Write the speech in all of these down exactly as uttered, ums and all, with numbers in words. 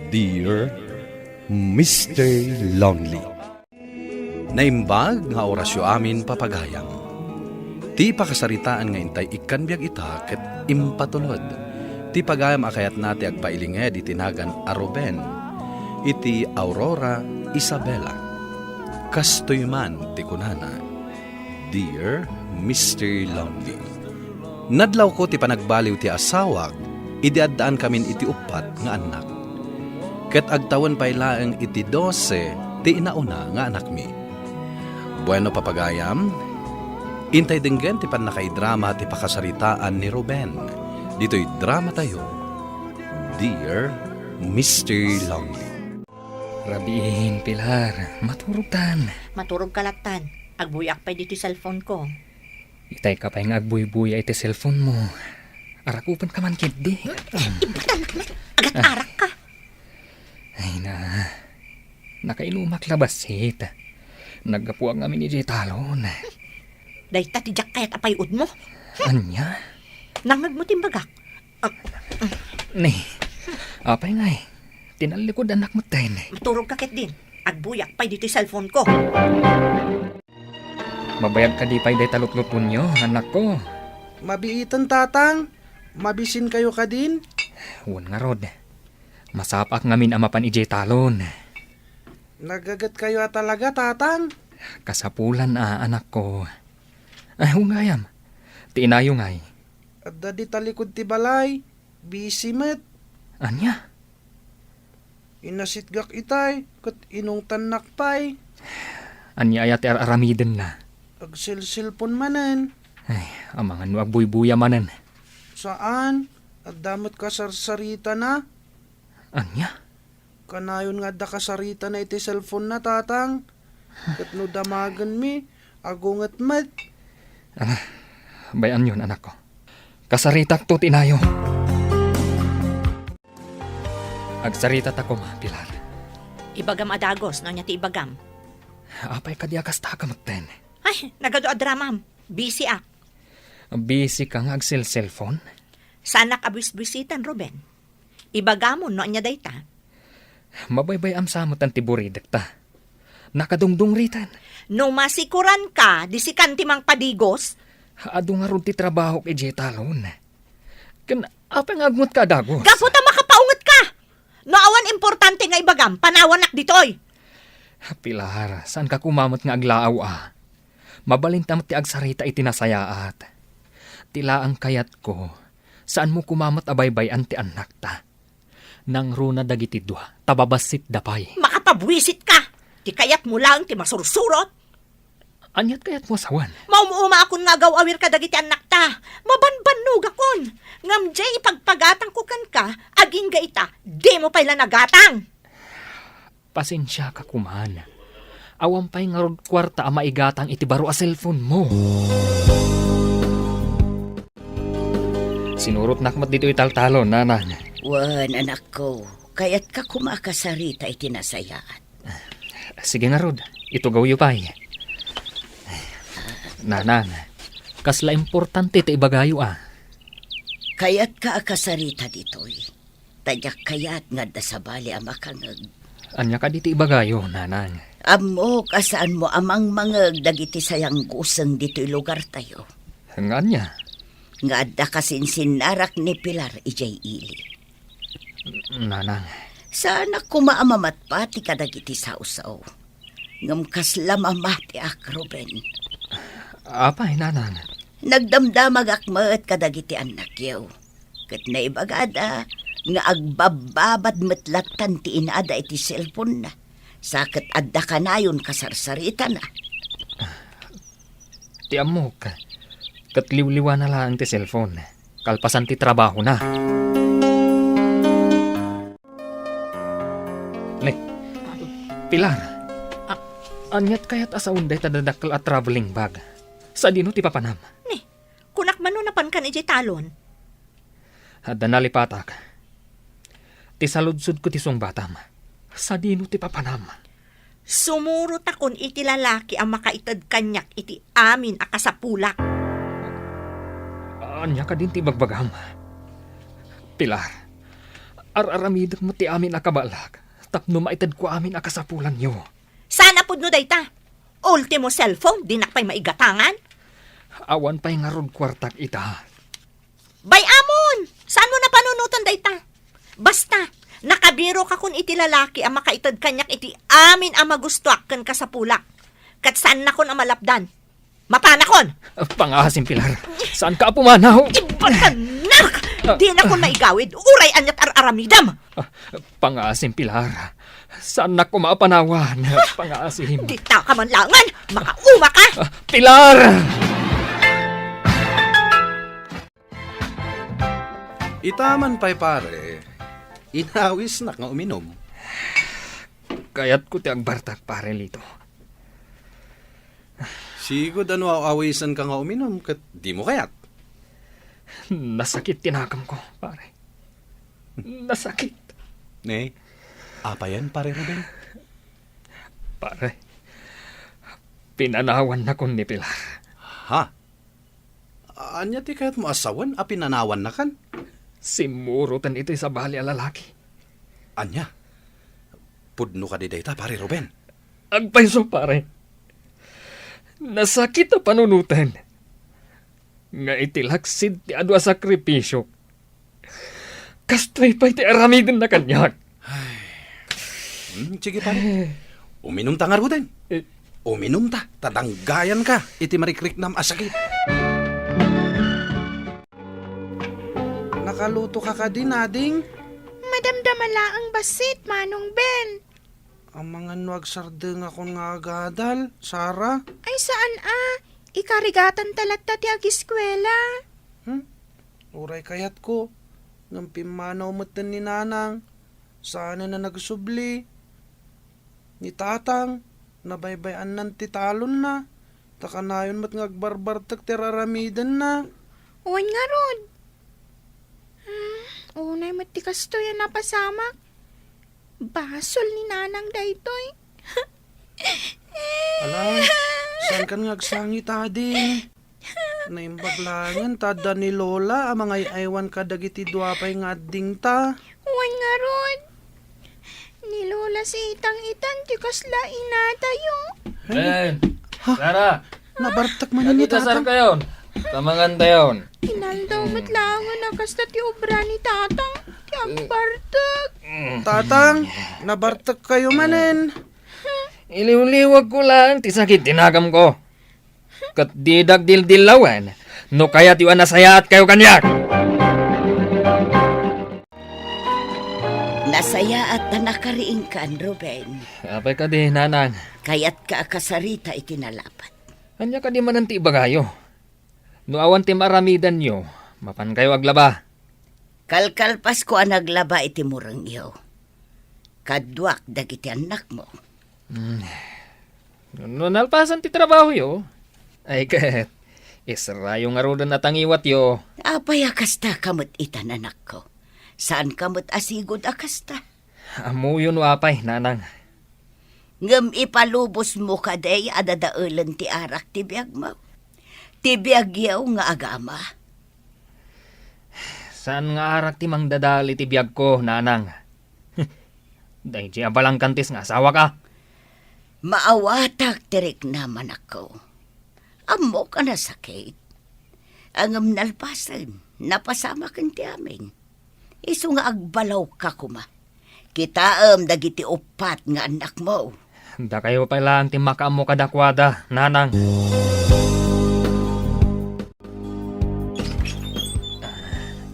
Dear Mister Lonely. Naimbag nga orasyo amin, papagayam. Ti pakasaritaan nga intay ikkan biag ita ket impatulod. Ti pagayam a kayatna ti agpailinged iti nagan a Ruben, iti Aurora Isabela. Kastoy man ti kunana, Dear Mister Lonely. Nadlawko ti panagbaliw ti asawak idi addaankamin iti uppat nga annak. Ket agtawen pay laeng iti dose ti inauna nga anakmi. Bueno, papagayam, intay denggen ti pannakaidrama ti pakasaritaan ni Ruben ditoy dramatayo, Dear Mister Lonely. Rabiin, Pilar. Maturogtan. Maturog ka lattan. Agbuyak pay ditoy cellphone ko. Itay ka pay nga agbuybuya iti cellphone mo. Arakupen ka man ketdi. Imbatan ka na. Agat-arak ka. Ay na. Nakainumak la bassit. Naggapuak ngamin idiay talon. Dayta ti diak kayat a pay-od mo. Ania? Nangngeg mo ti imbagak. Ah, Ni, apay ngay? Tinallikod annak metten. Maturog ka ketdin. Agbuyak pay ditoy cellphone ko. Mabayag kadi pay dayta lutlutonyo, anakko? Mabiiten, Tatang. Mabisinkayo kadin? Wen ngarud. Masapaak ngamin a mapan idiay talon. Nagagetkayo a talaga, Tatang? Kasapulan a, anakko. Ay, wen gayam. Ti inayo ngay? Adda dita likud ti balay. Busy met. Ania? Inasitgak itay, ket inungtannak pay. Ania aya ti ar-aramidenna? Agselselpon manen. Ay, amangan no agbuybuya manen. Saan, adda met kasarsaritana. Ania? Kanayon nga adda kasaritana iti cellphone-na, Tatang. Ket no damagenmi, agunget met. Ala, bay-anyon, anakko. Kasaritakto ti inayo. Agsarita ta koma, Pilar. Ibagam a dagus, no ania ti ibagam. Apay kadi a kasta ka metten? Ay, nagadu a dramam. Busy ak. Busy ka nga agselselpon? Saanak a buisbuisitan, Ruben. Ibagamon no ania dayta. Mabaybay-am sa met ti buridekta. Nakadungdungriten. No masikuran ka, di sikan ti mangpadigus? Adu ngarud ti trabahok idiay talon. Ken apay nga agngot ka a dagus? Gapu ta makapaunget ka! No awan importante nga ibagam, panawanak ditoy! Pilar, saan ka koma met nga aglaaw a? Mabalinta met ti agsarita iti nasayaat. Ti laeng kayatko, saanmo koma met a baybay-an ti annakta. Nangruna dagiti dua, ta babassitda pay. Makapabuisit ka! Ti kayatmo laeng ti masursurot! Aniat kayatmo a sawen? Maum-umaakon nga agaw-awir kadagiti annakta. Mabanbannogakon. Ngem diay ipagpagatangko kenka, agingga ita, dimo pay la nagatang. Pasensiaka koman. Awan pay ngarud kuarta a maigatang iti baro a cellphone mo. Sinurotnak met ditoy taltalon, nanang. Wen, anakko, kayatka koma a kasarita iti nasayaat. Sige ngarud, itugawyo pay. Nanang, kasla importante ti ibagayo a. Kayatka a kasarita ditoy. Ta diak kayat nga adda sabali a makangeg. Ania kadi ti ibagayo, nanang? Ammok a saanmo a mangmangeg dagiti sayangguseng ditoy lugartayo. Nga ania? Nga adda kasinsinnarak ni Pilar idiay ili. Nanang. Saanak koma a mamatpati kadagiti sawsaw. Ngem kasla mamatiak, Ruben. Apay, nanang? Nagdamdamagak met kadagiti annakyo. Ket naibagada nga agbabbabad met lattan ti inada iti cellphone-na. Sa ket adda kanayon kasarsaritana. Ti ammok, ket liwliwana laeng ti cellphone, kalpasan ti trabahona. Ne, Pilar, a-, aniat kayat a saon dayta dadakkel a traveling bag? Sadino ti papanam? Ni, kunak man no napankan idiay talon. Adda nalipatak. Ti saludsodko ti sungbatam. Sadino ti papanam? Sumurotakon iti lalaki a makaited kaniak iti amin a kasapulak. Ania kadin ti ibagbagam? Pilar, Ar-aramidek met ti amin a kabaelak tapno maitedko amin a kasapulanyo. Saan a pudno dayta? Ultimo cellphone, dinak pay maigatangan? Awan pay ngarud kuartak ita. Bay-amon! Saanmo a panunoten dayta? Basta, nakabirokakon iti lalaki a makaited kaniak iti amin a magustoak ken kasapulak. Ket saannakon a malapdan. Mapanakon! Pangaasim, Pilar. Saanka a pumanaw? Ibatanak! Ah. Dinakon maigawid. Uray aniat ar-aramidem. Ah, pangaasim, Pilar. Saannak koma a panawan. Pangaasim. Dita ka man langan. Makauma ka! Ah, Pilar! Ita man pay, pare, inawisnak nga uminom. Kayatko ti agbartek, Pare Lito. Sigud a no aw-awisenka nga uminom ket dimo kayat. Nasakit ti nakamko, pare. Nasakit. Ne, apayen, Pare Ruben? Pare, pinanawannakon ni Pilar. Ha? Ania ti kayatmo a sawen a pinanawannakan? Simmuroten iti sabali a lalaki. Ania? Pudno kadi dayta, Pare Ruben? Agpayso, pare. Nasakit a panunoten nga iti laksid ti adu a sakripisiok, kastoy pay ti aramidenna kaniak. Ay. Hmm, sige, pare. Uminumta ngaruden. Eh. Uminumta, ta danggayanka iti marikriknam a sakit. Nakalutoka kadi, Nading? Madamdama laeng bassit, Manong Ben. Amangan no agsardengakon nga agadal, Sara? Ay, saan a. Ikarigatanta latta ti agiskuela. Hmm? Uray kayatko, ngem pimmanaw metten ni Nanang. Saanen a nagsubli. Ni Tatang, nabaybay-annan ti talonna, ta kanayon met nga agbarbartek ti ar-aramidenna. Wen ngarud. Hmm, unay met ti kastoy a napasamak. Basol ni Nanang daytoy. Ala, saankan nga agsangit, Ading? Naimbag laengen ta adda ni Lola a mangay-aywan kadagiti dua pay nga addingta. Wen ngarud, ni Lola Sitang itan ti kasla inatayo. Ben! Ha? Sara! Nabartek manen ni Tatang. Kayon. Kamangan tayon. Inaldaw met laengen a kasta ti obra ni Tatang, ti agbartek. Tatang, nabartek kayo manen. Iliwliwagko laeng ti sakit ti nakamko. Ket didak dildillawen no kayatyo a nasayaat kayo kaniak. Nasayaat ta nakariingkan, Ruben. Apay kadi, Nanang? Kayatka a kasarita iti nalapat. Ania kadi manen ti ibagayo? No awan ti maaramidanyo, mapankayo aglaba. Kalkalpasko a naglaba iti murengyo. Kaduak dagiti annakmo. Hmm. No nalpasan ti trabahoyo, ay ket, israyo ngaruden a tangiwatyo. Apay a kasta ka met itan, anakko? Saanka met a sigud a kasta? Ammoyo no apay, Nanang. Ngem ipalubosmo kadi a dadaelen ti arak ti biagmo? Ti biagyo nga agama? Saan nga arak ti mangdadael iti biagko, Nanang. Daydi a balangkantis nga asawaka. Maawatak ti riknam, anakko. Ammok a nasakit. Ngem nalpasen, napasamaken ti amin. Isu nga agbalawka koma. Kitaem dagiti uppat nga annakmo. Dakayo pay laeng ti makaammo kadakuada, Nanang.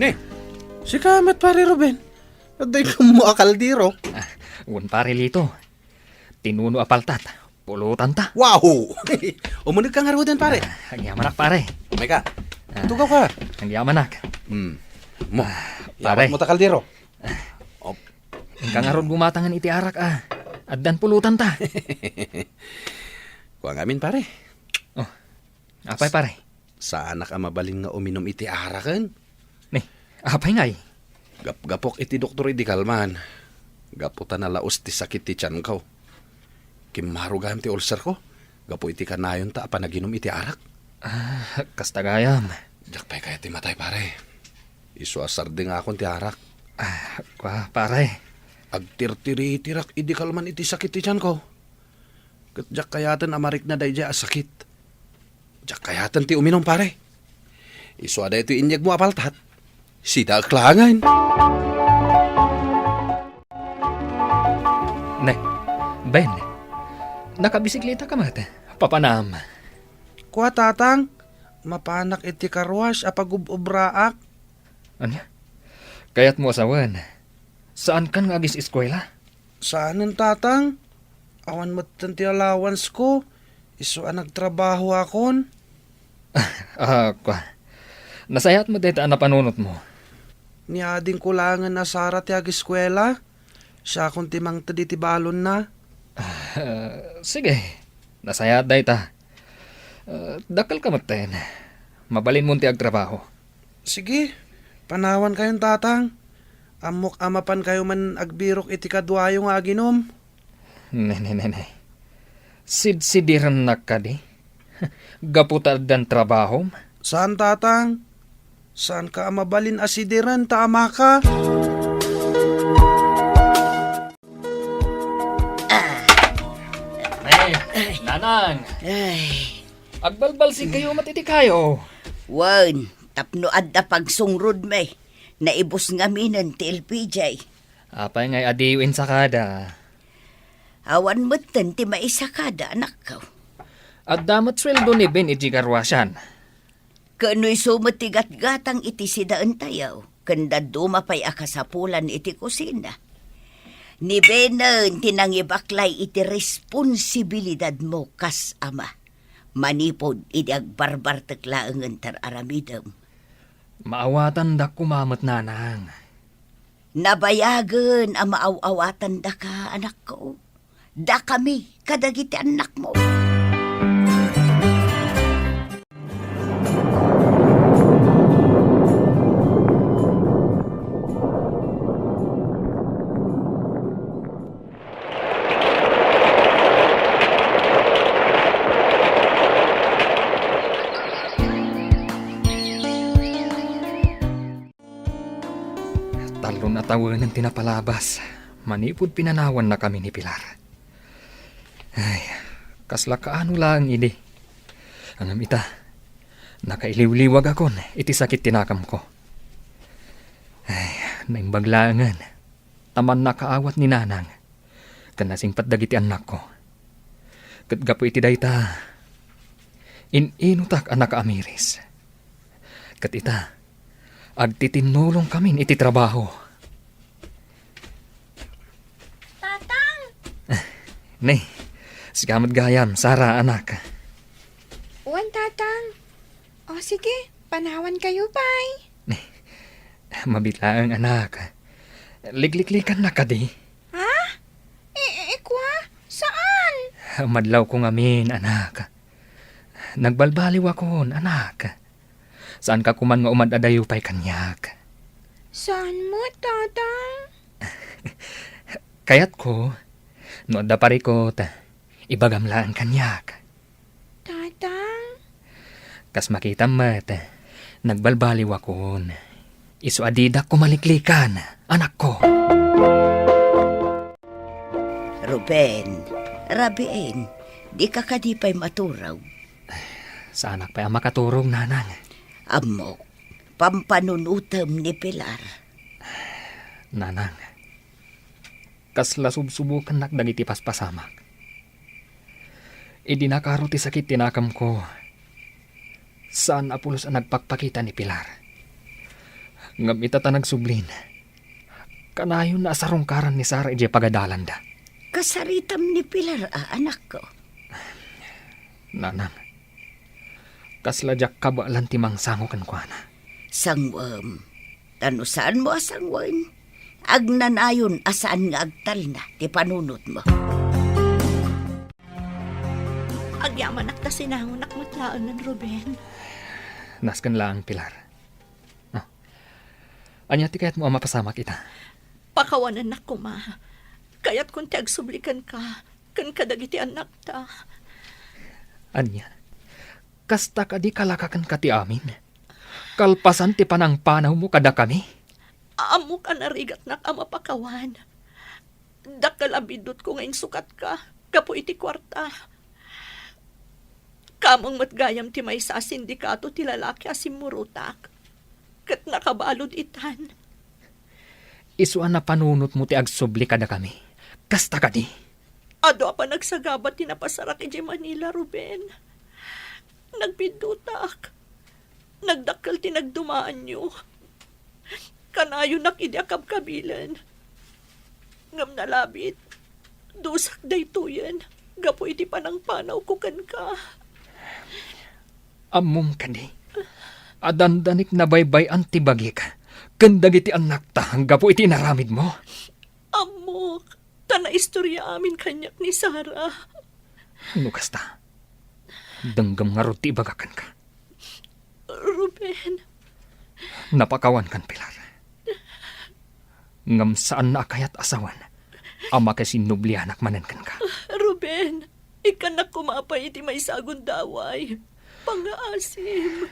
Ne, sika met, Pare Ruben. Adda ikammo a kaldero. Ah, wen, Pare Lito. Tinuno a paltat, pulotanta. Wow! Umunegka ngaruden, pare. Ah, agyamanak, pare. Umayka. Ah, tugaw ka. Agyamanak. Hmm. Mo, ah, pare. Yawatmo ta kaldero. Ah. Op. Inka ngarud gumatangan iti arak, ah. Addan pulotanta. Kua ngamin, pare. Oh. Apay, pare? Saanak a mabalin nga uminum iti araken. Ni, apay ngay? Gapgapok iti doktor idi kalman. Gapu ta nalaus ti sakit ti tianko. Kimmaro gayam ti ulcerko. Gapu iti kanayonta a panaginum iti arak. Ah, kasta gayam. Diak pay kayat ti matay, pare. Isu a sardengakon ti arak. Ah, kua, pare. Agtirtiritirak idi kalman iti sakit ti tianko. Ket diak kayaten a marikna daydiay a sakit. Diak kayaten ti uminum, pare. Isu a daytoy inyegmo a paltat. Sidaek laengen. Ne, Ben, nakabisikleta ka met. Papanam. Kua, Tatang, mapanak iti car wash a pagub-ubraak. Ania? Kayatmo a sawen, saankan nga agis-eskuela? Saanen, Tatang. Awan metten ti allowance ko. Isu a nagtrabahoakon. Ah, kua. Nasayaat met dayta a napanunotmo. Ni adingko laengen a sara ti ageskuela. Siakon ti mangted iti balonna. Ah, sige. Nasayaat dayta. Ah, dakkelka metten. Mabalinmon ti agtrabaho. Sige, panawankayon, Tatang. Ammok a mapankayo man agbirok iti kaduayo nga aginum. Ne, ne, ne, ne. Sidsidirennak kadi? Gapu ta addan trabahom? Saan, Tatang. Saanka a mabalin a sidiren ta amaka? Ay, Nanang! Ay. Agbalbalsigkayo met iti kayo. Wen, tapno adda pagsungrodmi, naibus ngaminen ti L P J. Apay ngay adiyo insakada? Awan metten ti maisakada, anakko. Adda met sueldo ni Ben iti garwasan. Ken no isu met ti gatgatang iti sidaentayo, ken dadduma pay a kasapulan iti kusina. Ni Benen ti nangibaklay iti responsibilidadmo kas ama, manipud idi agbarbartek laengen ti ar-aramidem. Maawatandak koma met, Nanang. Nabayagen a maaw-awatandaka, anakko. Dakami kadagiti annakmo. Talon a tawenen ti napalabas manipud pinanawannakami ni Pilar. Ay, kasla kaano laeng idi. Ngem ita, nakailiwliwagakon iti sakit ti nakamko. Ay, naimbag laengen ta mannakaawat ni Nanang ken nasingpet dagiti annakko. Ket gapu iti dayta, in-inutak a nakaamiris. Ket ita, agtitinnulongkamin iti trabaho. Tatang! Ne, sika met gayam, Sara, anak. Wen, Tatang. O, sige, panawankayo pay. Mabiit laeng, anak. Likliklikannak kadi? Ha? I-, i-, ikwa? Saan? Madlawko ngamin, anak. Nagbalbaliwakon, anak. Saanka koman nga umad-adayo pay kaniak? Saan met, Tatang? Kayatko, no adda parikut, ibagam laeng kaniak. Tatang? Kas makitam met, nagbalbaliwakon. Isu a didak ko maliklikan, anakko. Ruben, rabiin, dika kadi pay maturog? Saanak pay a makaturog, Nanang. Ammok, pampanunotem ni Pilar. Nanang, kasla subsubokannak dagiti paspasamak. Idi nakaro ti sakit ti nakemko, saan a pulos a nagpakpakita ni Pilar. Ngem ita ta nagsublin, kanayon a sarungkaran ni Sara idiay pagadalanda. Kasaritam ni Pilar a, anakko? Nanang, kasla diak kabaelan ti mangsango kenkuana. Sanguem. Ta no saanmo a sangoen, agnanayon a saan nga agtalna ti panunotmo. Agyamanak ta sinangonak met laengen, Ruben. Nasken laeng, Pilar. Ah. Ania ti kayatmo a mapasamak ita? Pakawanennak koma. Kayatkon ti agsubli kenka ken kadagiti annakta. Ania? Kasta kadi kalakakenka ti amin? Kalpasan ti panangpanawmo kadakami? Ammok a narigatnak a mapakawan. Dakkel a biddutko nga insukatka gapu iti kuarta. Kameng met gayam ti maysa a sindikato ti lalaki a simmurotak. Ket nakabalud itan. Isu a napanunotmo ti agsubli kadakami. Kasta kadi? Adu a panagsagaba ti napasarak idiay Manila, Ruben. Nagbiddutak. Nagdakkel ti nagdumaanyo. Kanayonak idi akabkabilen. Ngem nalabit, dusak daytoyen gapu iti panangpanawko kenka. Ammom kadi a dandanik nabaybay-an ti bagik ken dagiti annakta gapu iti inaramidmo? Ammok, ta naistorya amin kaniak ni Sara. No kasta, denggem ngarud ti ibagak kenka. Ruben. Napakawankan, Pilar. Ngem saanna a kayat a sawen a makasinnublianak manen kenka. Ruben, ikkannak koma pay iti maysa a gundaway. Pangngaasim.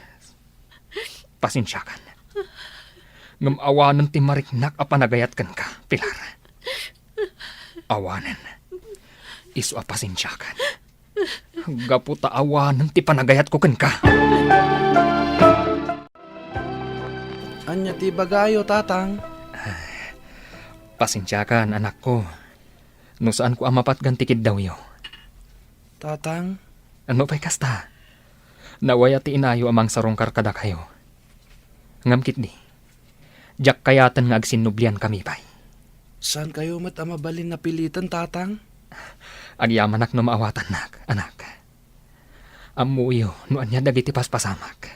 Pasensiakan. Ngem awanen ti mariknak a panagayat kenka, Pilar. Awanen. Isu a pasensiakan. Gapu ta awanen ti panagayatko kenka. Ania ti ibagayo, Tatang? Pasensiakan, anakko, no saanko a mapatgan ti kiddawyo. Tatang? Ano pay kasta? Nawaya ti inayo a mangsarungkar kadakayo. Ngem ketdi, diak kayaten nga agsinnubliankami pay. Saankayo met a mabalin napiliten, Tatang? Agyamanak no maawatannak, anak. Ammoyo no ania dagiti paspasamak.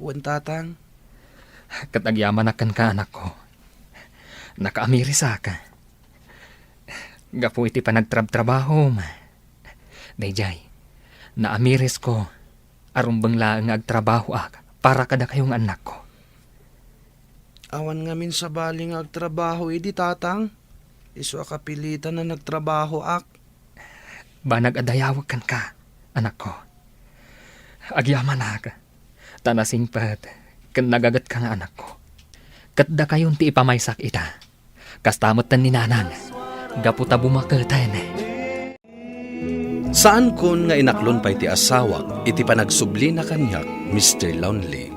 Wen, Tatang. Ket agyamanak kenka, anakko. Nakaamirisak. Gapu iti panagtrabtrabahom. Daydiay, naamirisko a rumbeng laeng nga agtrabahoak para kadakayo nga annakko. Awan ngamin sabali nga agtrabaho idi, Tatang. Isu a kapilitan a nagtrabahoak. Banag a dayawek kenka, anakko. Agyamanak, ta nasingpet ken nagagetka nga anakko. Ket dakayon ti ipamaysak ita. Kasta metten ni Nanang, gapu ta bumaketen. Saankon nga inaklon pay ti asawak iti panagsublina kaniak, Mister Lonely,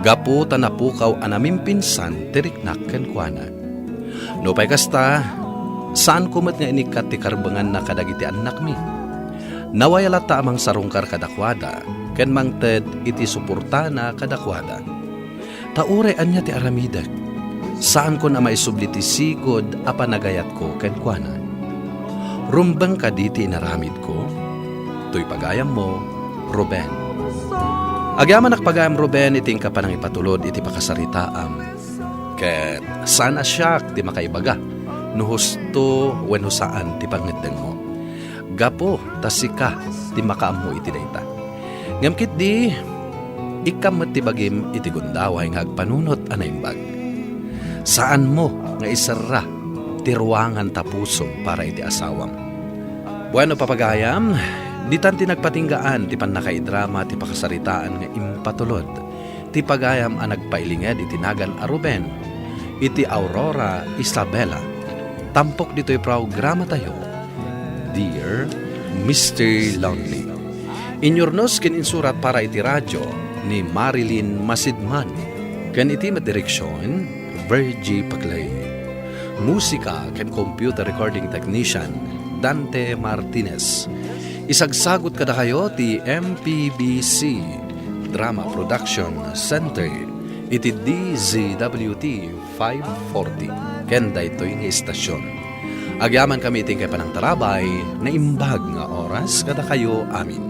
gapu ta napukaw a namimpinsan ti riknak kenkuana. Nupay kasta, saanko met nga inikkat ti karbenganna kadagiti annakmi. Nawaya latta a mangsarungkar kadakuada ken mangted iti suportana kadakuada. Ta uray ania ti aramidek, saankon a maisubli ti sigud a panagayatko kenkuana. Rumbeng kadi ti inaramidko? Toy pagayammo, Ruben. Agyamanak pagayam, Ruben, iti inka panangipatulod iti pakasaritaam. Ket saan a siak ti makaibaga no husto wenno saan ti pangngeddengmo. Gapu ta sika ti makaammo iti dayta. Ngem ketdi, ikkam met ti bagim iti gundaway nga agpanunot a naimbag. Saanmo nga iserra ti ruangan ta pusom para iti asawam. Bueno, papagayam, ditan ti nagpatinggaan ti pannakaidrama ti pakasaritaan nga impatulod ti pagayam a nagpailinged iti nagan a Ruben iti Aurora, Isabela. Tampok ditoy programatayo, Dear Mister Lonely. Inyurnos ken insurat para iti radio ni Marilyn Masidman, ken iti met direksion, Virgie Paclay. Musika ken computer recording technician, Dante Martinez. Isagsagut kadakayo ti M P B C Drama Production Center iti D Z W T five forty ken daytoy nga istasyon. Agyamankami iti inkay panangtarabay, naimbag nga oras kadakayo amin.